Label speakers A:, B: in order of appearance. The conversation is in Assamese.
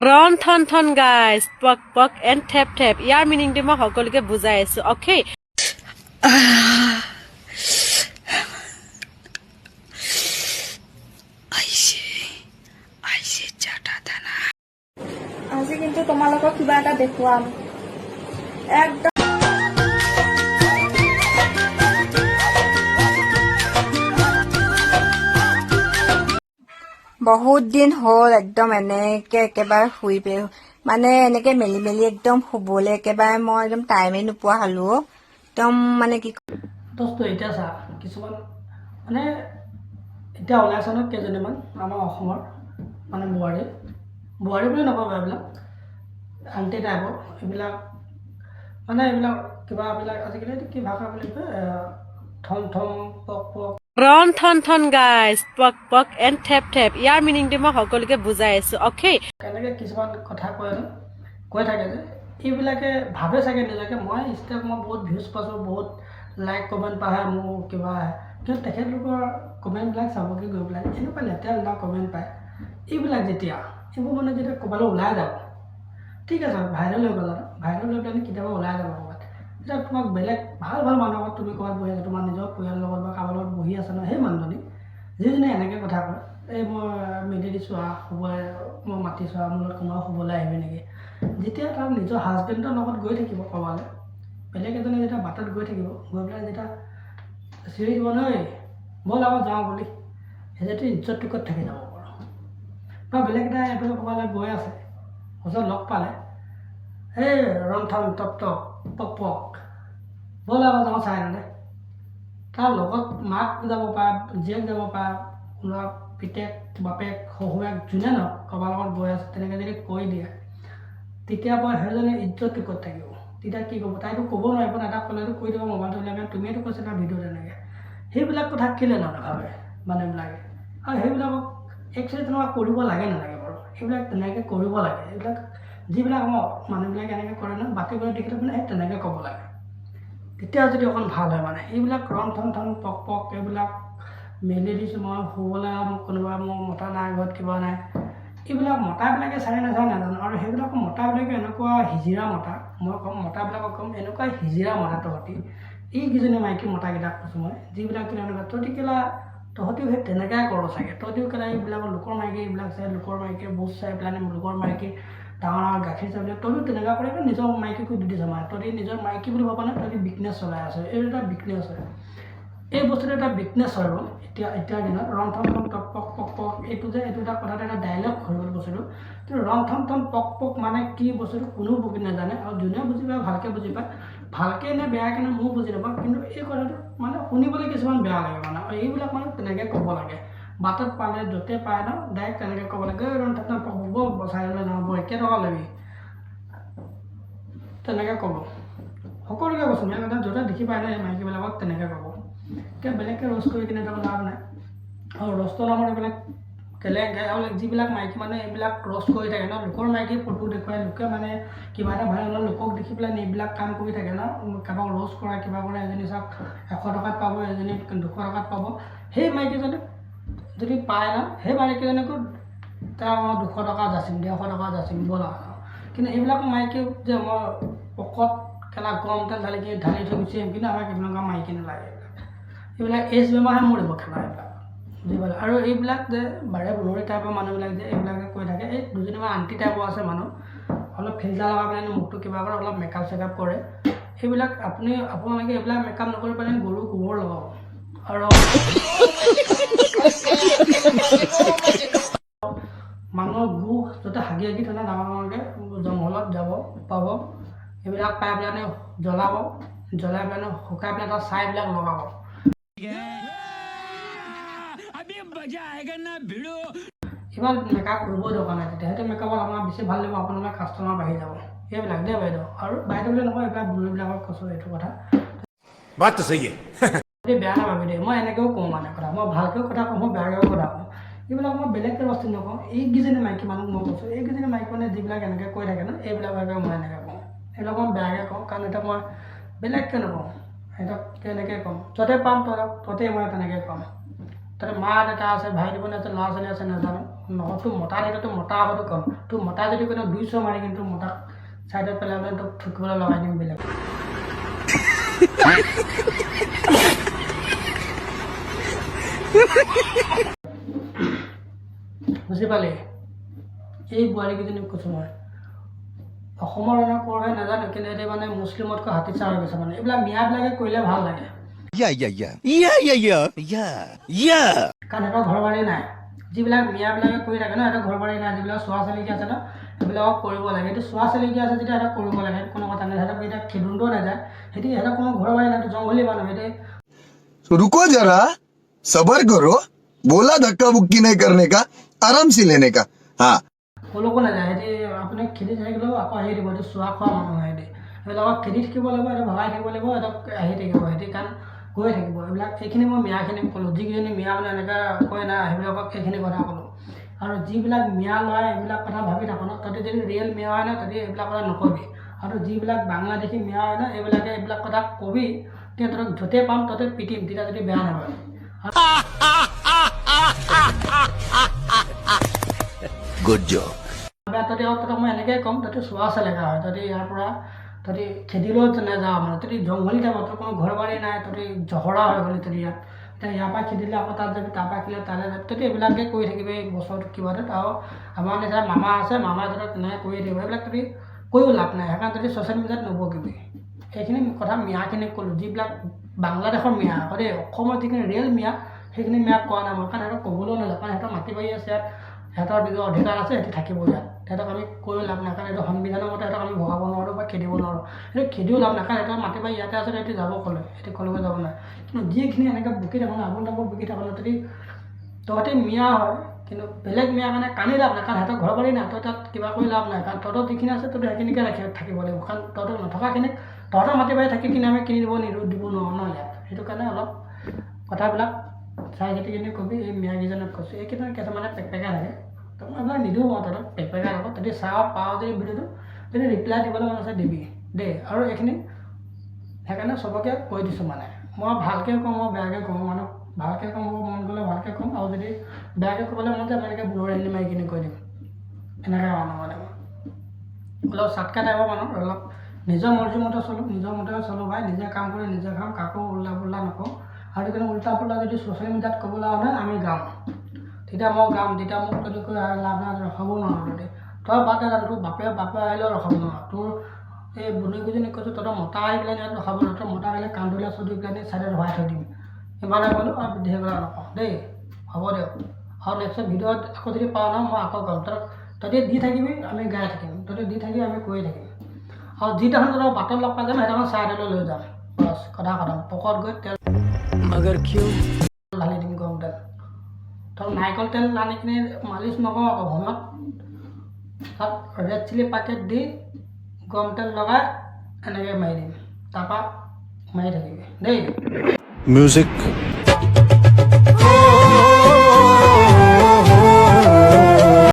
A: ৰন থন থন গাইজ, পক পক এণ্ড থেপ থেপ। ইয়াৰ মিনিংটো মই সকলোকে বুজাই আছো, অ'কে।
B: আজি কিন্তু তোমালোকক কিবা এটা দেখুৱাম একদম।
C: বহুত দিন হ'ল, একদম এনেকে একেবাৰে শুই মানে এনেকে মেলি মেলি একদম শুবলৈ একেবাৰে মই একদম টাইমেই নোপোৱা হ'লো অ'। একদম মানে কি
D: দোস্ত, এতিয়া চা, কিছুমান মানে এতিয়া ওলাইছে ন কেইজনীমান আমাৰ অসমৰ মানে বোৱাৰী, বোৱাৰী বুলি নকওঁ, এইবিলাক আণ্টি টাইপৰ, এইবিলাক মানে এইবিলাক কিবা এইবিলাক আজিকালি এইটো কি ভাষা বুলি কয়, থম থম পক পক।
A: ৰন থন থন গাইজ, পক পক এণ্ড থেপ থেপ। ইয়াৰ মিনিংটো মই সকলোকে বুজাই আছো, অ'কে।
D: কেনেকৈ কিছুমান কথা কয় ন, কৈ থাকে যে এইবিলাকে ভাবে চাগে নিজকে মই ইনষ্টাত মই বহুত ভিউজ পাইছোঁ, বহুত লাইক কমেণ্ট পাহে, মোৰ কিবা আহে। কিন্তু তেখেতলোকৰ কমেণ্টবিলাক চাবগৈ গৈ পেলাই এনেকুৱা লেতেৰা লেতেৰা কমেণ্ট পায়। এইবিলাক যেতিয়া এইবোৰ মানে যেতিয়া ক'ৰবালৈ ওলাই যাব, ঠিক আছে, ভাইৰেল হৈ গ'ল আৰু ভাইৰেল হৈ পেলাই কেতিয়াবা ওলাই যাব ক'ৰবাত, তেতিয়া তোমাক বেলেগ ভাল ভাল মানুহৰ লগত তুমি ক'ৰবাত বহি আছা, তোমাৰ নিজৰ পৰিয়ালৰ লগত বা কাৰোবাৰ লগত বহি আছা ন, সেই মানুহজনী যিজনী এনেকৈ কথা কয়, এই মই মেলি দিছোঁ, আহ শুবই, মই মাতিছোঁ আহ, মোৰ লগত কোনোবা শুবলৈ আহিবি নেকি? যেতিয়া তাৰ নিজৰ হাজবেণ্ডৰ লগত গৈ থাকিব ক'ৰবালৈ, বেলেগ এজনে যেতিয়া বাটত গৈ থাকিব, গৈ পেলাই যেতিয়া চিঞৰি দিব নহয়, ব'ল আকৌ যাওঁ বুলি, সেইটো ইজ্জতটো ক'ত থাকি যাব বাৰু? বা বেলেগ এটা এইফালে ক'ৰবালৈ গৈ আছে, ওচৰত লগ পালে, এই ৰন্থন টপ টপ পক পক, ব'ল আকৌ যাওঁ চাইডলৈ। তাৰ লগত মাক যাব পাৰে, জীয়েক যাব পাৰে, কোনোবা পিতেক বাপেক শহুৱেক যোনে নহওক কাৰোবাৰ লগত গৈ আছে, তেনেকৈ যদি কৈ দিয়ে, তেতিয়া পৰা সেইজনে ইজ্জতটো ক'ত থাকিব? তেতিয়া কি ক'ব? তাইতো ক'ব নোৱাৰিব ন। এটা ক'লেতো কৈ দিব মোবাইলটো উলিয়াই, তুমিয়েতো কৈছিলা ভিডিঅ'ত এনেকৈ। সেইবিলাক কথা কেলৈ নাভাবে মানুহবিলাকে? আৰু সেইবিলাকক একচুৱেলি তেনেকুৱা কৰিব লাগে নালাগে বাৰু? এইবিলাক তেনেকৈ কৰিব লাগে। এইবিলাক যিবিলাক আমাৰ মানুহবিলাকে এনেকৈ কৰে ন, বাকী গৈ দেখিলে মানে সেই তেনেকৈ ক'ব লাগে, তেতিয়া যদি অকণ ভাল হয়। মানে এইবিলাক ৰং থন থন পক পক, এইবিলাক মেলি দিছোঁ মই শুবলৈ, মোক কোনোবা মোক মতা নাই, ঘৰত কিবা নাই, এইবিলাক মতাবিলাকে চাই নাচায় নাজানো। আৰু সেইবিলাক মতাবিলাকে এনেকুৱা হিজিৰা মতা, মই ক'ম মতাবিলাকক ক'ম, এনেকুৱা হিজিৰা মতা তহঁতি, এইকেইজনী মাইকী মতাকেইটাক কৈছোঁ মই, যিবিলাক কেলা এনেকুৱা, তহঁতি কেলা তহঁতিও সেই তেনেকুৱাই কৰ চাগে। তহঁতিও কেলা এইবিলাক লোকৰ মাইকী এইবিলাক চাই, লোকৰ মাইকীৰ বোজ চাই পেলাই, লোকৰ মাইকী ডাঙৰ ডাঙৰ গাখীৰ চাই পেলাই তহঁতিও তেনেকুৱা কৰি পেলাই নিজৰ মাইকীকো দি দিছ। মানে তহঁতি নিজৰ মাইকী বুলি ভবা নাই, তহঁতি বিজনেছ চলাই আছ। এইটো এটা বিজনেছ হয়, এই বস্তুটো এটা বিজনেছ হৈ গ'ল এতিয়া এতিয়াৰ দিনত। ৰং থং থং টক পক পক পক, এইটো যে এইটো এটা কথাত এটা ডাইলগ হৈ গ'ল বস্তুটো। কিন্তু ৰং থং থং পক পক মানে কি বস্তুটো কোনেও বুজি নাজানে। আৰু যোনে বুজি পায় ভালকৈ বুজি পায়, ভালকৈ নে বেয়াকৈ নে ময়ো বুজি নাপাওঁ। কিন্তু এই কথাটো মানে শুনিবলৈ কিছুমান বেয়া লাগে মানে। আৰু এইবিলাক মানে তেনেকৈ ক'ব লাগে, বাটত পালে য'তে পায় ন, ডাইৰেক্ট তেনেকৈ ক'ব লাগে, ৰং থং থং পক পক, ব'ল চাইডলৈ যাওঁ ব'ল, কেইটকা ল'বি, তেনেকৈ ক'ব। সকলোকে কৈছোঁ মই কথা, য'তে দেখি পায় ন এই মাইকীবিলাকক তেনেকৈ ক'ব। এতিয়া বেলেগকৈ ৰ'ষ্ট কৰি কিনে যাব লাভ নাই। আৰু ৰ'ষ্টৰ নামত এইবিলাক কেলেংকাৰী আৰু যিবিলাক মাইকী মানুহে এইবিলাক ৰ'ষ্ট কৰি থাকে ন, লোকৰ মাইকী ফটো দেখুৱাই, লোকে মানে কিবা এটা ভাল হ'লে লোকক দেখি পেলাই এইবিলাক কাম কৰি থাকে ন, কাৰোবাক ৰ'ষ্ট কৰা কিবা কৰা, এজনী চাওক 100 টকাত পাব, এজনী 200 টকাত পাব, সেই মাইকীজনীক যদি পায় ন, সেই মাইকীজনীকো তেওঁ মই 200 টকা যাচিম, 150 টকা যাচিম, ব'লা। কিন্তু এইবিলাক মাইকী যে মই পকত কেলা গৰম তেল ঢালি কিনে ঢালি থৈ গুচি আহিম, কিন্তু আমাক এইবিলাক মাইকী নালাগে। এইবিলাক এইডছ বেমাৰহে মৰিব খেলা এইবিলাক যিবিলাক। আৰু এইবিলাক যে বাৰে বনৰী টাইপৰ মানুহবিলাক যে এইবিলাক যে কৈ থাকে, এই দুজনীমান আণ্টি টাইপৰ আছে মানুহ, অলপ ফিল্টাৰ লগাই পেলাই মুখটো কিবা কৰে, অলপ মেকআপ চেকআপ কৰে, সেইবিলাক আপুনি আপোনালোকে এইবিলাক মেকআপ নকৰি পেলাই গৰু গোবৰ লগাব আৰু মানুহৰ গু য'তে হাগি হাগি থয় ডাঙৰ ডাঙৰকৈ জংঘলত যাব পাব, সেইবিলাক পাই পেলাই জ্বলাব, জ্বলাই পেলাই শুকাই পেলাই তাত ছাইবিলাক লগাব। ইমান মেকআপ কৰিবই দৰকাৰ নাই তেতিয়া, সেইটো মেকআপত আপোনাৰ বেছি ভাল লাগিব, আপোনালোকৰ কাষ্টমাৰ বাঢ়ি যাব। সেইবিলাক দেই বাইদেউ, আৰু বাইদেউ বুলি নকওঁ, এইবিলাক বুঢ়ীবিলাকক কৈছোঁ এইটো কথা।
E: बात तो सही है।
D: দেই, বেয়া নাপাবি দেই, মই এনেকৈও কওঁ মানে কথা, মই ভালকৈও কথা কওঁ, মই বেয়াকৈও কথা কওঁ। এইবিলাক মই বেলেগকৈ বস্তু নকওঁ, এইকেইজনী মাইকী মানুহক মই কৈছোঁ, এইকেইজনী মাইকী মানুহে যিবিলাক এনেকৈ কৈ থাকে ন, এইবিলাককে মই এনেকৈ কওঁ, এইবিলাক মই বেয়াকৈ কওঁ, কাৰণ এতিয়া মই বেলেগকৈ নকওঁ, সিহঁতক তেনেকৈ ক'ম, য'তে পাম তহঁতক ত'তেই মই তেনেকৈ ক'ম। তাতে মা দেউতা আছে, ভাইটি ভনী আছে, ল'ৰা ছোৱালী আছে, নাজানো। তোৰ মতা থাকিলে তোৰ মতা আগতো ক'ম। তোৰ মতা যদি কোনো দুই চৰ মাৰি কিন্তু মতাক ছাইডত পেলাই পেলাই তোক থুকিবলৈ লগাই দিম বেলেগ। বুজি পালি? এই বোৱাৰীকেইজনীক কৈছোঁ মই, অসমৰ এনে ক'ৰ হয় নাজানো, কিন্তু এতিয়া মানে মুছলিমতকৈ হাতী চাৰ হৈ গৈছে। মানে এইবিলাক মিয়াবিলাকে কৰিলে ভাল লাগে।
E: Yeah.
D: কাৰণ সিহঁতৰ ঘৰ বাৰী নাই। যিবিলাক মিয়াবিলাকে কৰি থাকে ন, সিহঁতৰ ঘৰ বাৰী নাই। যিবিলাক চোৱা চেলেকি আছে ন, সেইবিলাকক কৰিব লাগে। এইটো চোৱা চেলেকি আছে যেতিয়া সিহঁতক কৰিব লাগে, সেইটো কোনো কথা নাই। সিহঁতক এতিয়া খেদোঁতেও নাযায়। সিহঁতি সিহঁতৰ কোনো ঘৰ বাৰী নাই, জংঘলী মানুহ সিহঁতে।
F: तो रुको जरा, सबर करो। बोला धक्का बुक्की नहीं करने का, आराम से लेने का, हाँ।
D: ক'লৈকো নাযায় সিহঁতি। আপুনি খেদি থাকিলেও আকৌ আহি দিব। এইটো চোৱা খোৱা মানুহ সিহঁতি। সেইবিলাকক খেদি থাকিব লাগিব, সিহঁতক ভগাই থাকিব লাগিব, সিহঁতক আহি থাকিব সিহঁতি, কাৰণ গৈ থাকিব এইবিলাক। এইখিনি মই মিয়াখিনিক ক'লোঁ, যিকেইজনী মিয়া মানে এনেকৈ কয় না, সেইবিলাকক এইখিনি কথা ক'লোঁ। আৰু যিবিলাক মিয়া ল'ৰাই এইবিলাক কথা ভাবি থাকো ন, তহঁতি যদি ৰিয়েল মিয়া হয় ন, তহঁতি এইবিলাক কথা নকবি। আৰু যিবিলাক বাংলাদেশী মিয়া হয় ন, এইবিলাকে এইবিলাক কথা কবি, তেতিয়া তহঁতক য'তে পাম ত'তে পিটিম। তেতিয়া যদি বেয়া নাপাবি।
E: Good job.
D: বেয়া তহঁতি, আৰু তহঁতক মই এনেকৈ ক'ম, তহঁতি চোৱা চেলেকা হয়। তহঁতি ইয়াৰ পৰা তহঁতি খেদিলেও নাযাওঁ। মানে তহঁতি জংঘলী টাইপত, তোৰ কোনো ঘৰ বাৰী নাই, তহঁতি জহৰা হৈ গ'লি। তহঁতি ইয়াত এতিয়া ইয়াৰ পৰা খেদিলে আকৌ তাত যাবি, তাৰপৰা খেদিলে তালৈ যাবি। তহঁতি এইবিলাকে কৰি থাকিবি এই বছৰটো কিবাটোত। আৰু আমাৰ নিচিনা মামা আছে, মামাই তহঁতক তেনেকৈ কৰিয়ে থাকিব। এইবিলাক তহঁতি কৈও লাভ নাই। সেইকাৰণে তহঁতি ছ'চিয়েল মিডিয়াত নবকিবি। এইখিনি কথা মিয়াখিনিক ক'লোঁ, যিবিলাক বাংলাদেশৰ মিয়া আকৌ দেই। অসমৰ যিখিনি ৰিয়েল মিয়া, সেইখিনি মিয়াক কোৱা নাই মই, কাৰণ সিহঁতক ক'বলৈও নাযায়। কাৰণ সিহঁতৰ মাটি বাৰী আছে ইয়াত, সিহঁতৰ নিজৰ অধিকাৰ আছে, সিহঁতি থাকিব ইয়াত। সিহঁতক আমি কৈও লাভ নাই, কাৰণ এইটো সংবিধানৰ মতে সিহঁতক আমি ভগাব নোৱাৰোঁ বা খেদিব নোৱাৰোঁ। সেইটো খেদিও লাভ নাই, কাৰণ সিহঁতৰ মাটি বাৰী ইয়াতে আছে। সিহঁতি যাব ক'লে? সিহঁতি ক'লৈকো যাব নোৱাৰে। কিন্তু যিখিনি এনেকৈ বকি থাকোঁ ন, আবোল তাবোল বকি থাকোঁ ন, তহঁতি মিয়া হয়, কিন্তু বেলেগ মিয়াৰ কাৰণে কান্দি লাভ নাই, কাৰণ সিহঁতৰ ঘৰ বাৰী নাই। তই তাত কিবা কৰি লাভ নাই, কাৰণ তহঁতৰ যিখিনি আছে তহঁতে সেইখিনিকে ৰাখি থাকিব লাগিব। কাৰণ তহঁতৰ নথকাখিনিক তহঁতৰ মাটি বাৰী থাকি কিনে আমি কিনি দিব নিদিওঁ, দিব নোৱাৰোঁ ন ইয়াত। সেইটো কাৰণে অলপ কথাবিলাক চাই চিতি কিনি কবি। এই মিয়াকেইজনক কৈছোঁ। এইকেইজন কিছুমানে পেকপেকাই থাকে, তো মই এইবিলাক নিদিওঁ। মই তহঁতক পেকপেকাই থাকোঁ। তহঁতি চাওঁ পাওঁ যদি ভিডিঅ'টো, যদি ৰিপ্লাই দিবলৈ মন আছে দিবি দেই। আৰু এইখিনি সেইকাৰণে চবকে কৈ দিছোঁ। মানে মই ভালকৈ কওঁ, মই বেয়াকৈ কওঁ, মানুহ ভালকৈ ক'ব মন গ'লে ভালকৈ ক'ম, আৰু যদি বেয়াকৈ ক'বলৈ মন যায়, মই এনেকৈ বুঢ়ী মাৰি কিনি কৈ দিম। এনেকৈ মানুহ মানে মই অলপ চাটকা টাইপৰ মানুহ। অলপ নিজৰ মৰ্জি মতে চলোঁ, নিজৰ মতে চলোঁ ভাই। নিজে কাম কৰি নিজে খাম, কাকো উল্টা পুল্টা নকওঁ। আৰু কিন্তু উল্টা পুল্টা যদি ছ'চিয়েল মিডিয়াত ক'বলৈ হ'লে আমি গাম, তেতিয়া মই গাম। তেতিয়া মোক তেনেকৈ লাভ নাই, ৰখাবও নোৱাৰোঁ। তহঁতি তই বাদ দে, তোৰ বাপে বাপে আহিলেও ৰখাব নোৱাৰোঁ। তোৰ এই বনৰীকেইজনীক কৈছোঁ, তহঁতৰ মতা আহি পেলাই ইয়াত ৰখাব নোৱাৰোঁ। তই মতা আহিলে কাণ ধৰি চুদি পেলাই চাইডত ভৰাই থৈ দিম। ইমানে ক'লোঁ, আৰু ধেৰ কথা নকওঁ দেই। হ'ব দিয়ক। আৰু নেক্সট ভিডিঅ'ত আকৌ যদি পাওঁ নহয়, মই আকৌ ক'ম। তহঁতক তহঁতি দি থাকিবি, আমি গাই থাকিম। তহঁতি দি থাকিবি, আমি কৈয়ে থাকিম। আৰু যিদিনাখন তহঁতৰ বাটত লগ পাই যাম, সেইদিনাখন চাইডলৈ লৈ যাম। বছ, কথা খতম। পকত গৈ তেল
G: मगर क्यों?
D: ঢালি দিম, গৰম তেল। তই নাৰিকল তেল আনি কিনি মালিচ নকৰোঁ আকৌ ঘৰত। তাত ৰেড চিলি পেকেট দি গৰম তেল লগাই এনেকৈ মাৰি দিম, তাৰপৰা মাৰি থাকিবি দেই।
E: Music.